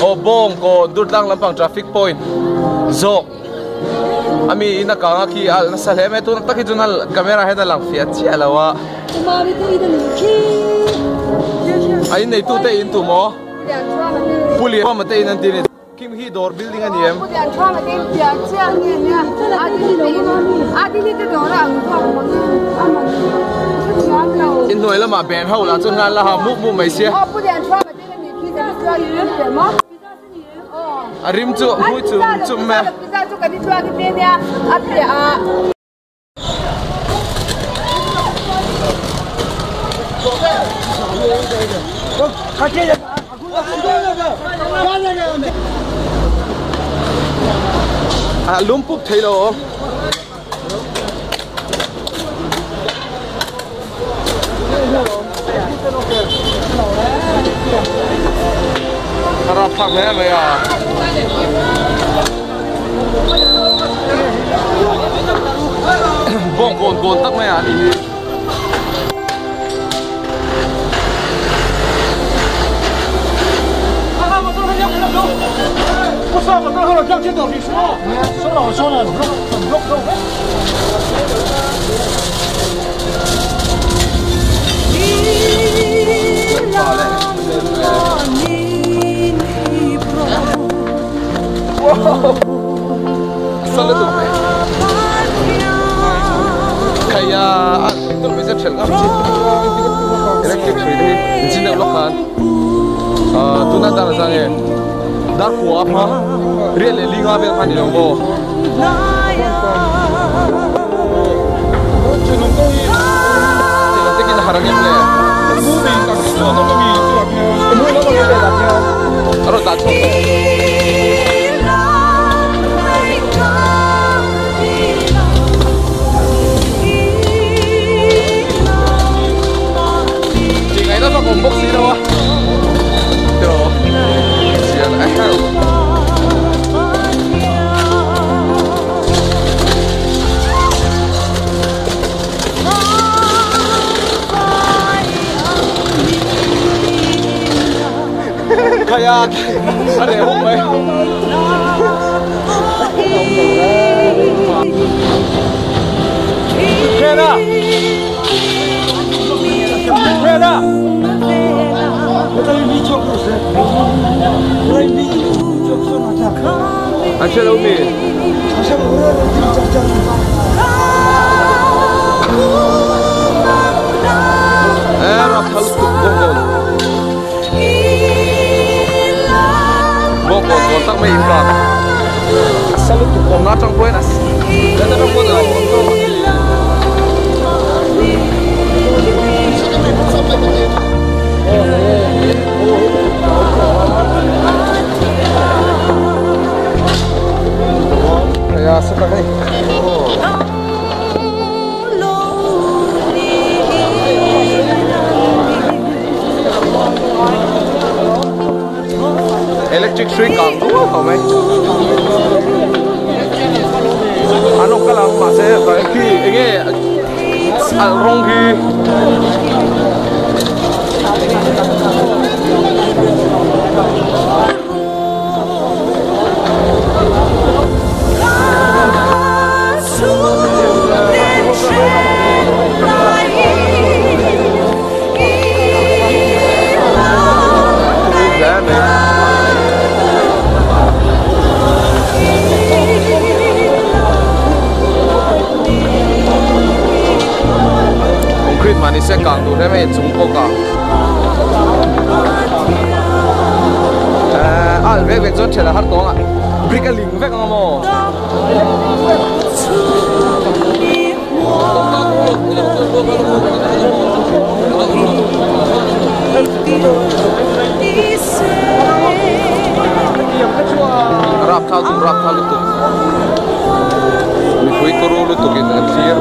Aw Bawngkawn Durtlang lampang traffic point zawk ami in a kang a khi a alh nasa hle mai a tun tak hi chuan a camera hian a lang fiah chiah lo a. A in neitu te in tu maw? Pu Lianthama te in an ti a ni. Kim hi dawr building a ni em? Inhnuai lamah ben ho lah chuan an la ha mup mup mai sia. A rim chu a hmui chum chum mai a. A lum pup thei lo aw. A rapthlak hle mai a. Bawng kawn kawn tak mai a ni hi. Electric hrui te hi chin deuh lawk khan tuna dar a zang e dar kua a hma riat leh linga vel kha a ni lo maw. Takin a har ang em le? A rawn dah chhuak tawh. Tih ngaihna vak awm bawk si lo a. Tiraw? Chian a herh. Kaya a reh hawk mai. Hriana! Hriana! An hre lo mi? Eh, ram thal tuk bawk kawn. Bawk kawn kawn tak mai in ka. Salut tuk awm na tang pawhin a leta tang pawhin a awm tawk. Kaya sa takay. Electric hrui kang dual tawh mai an awk kal ang mahse khi enge alh rawng khi Concrete mah ni se kang tur hle mai chung bawk a eh a alh vek vek chuan ṭhelh a har tawng a brick a ling vek ang a maw. Rapthal tum rapthal lutuk mipui turu lutuk in an thlir.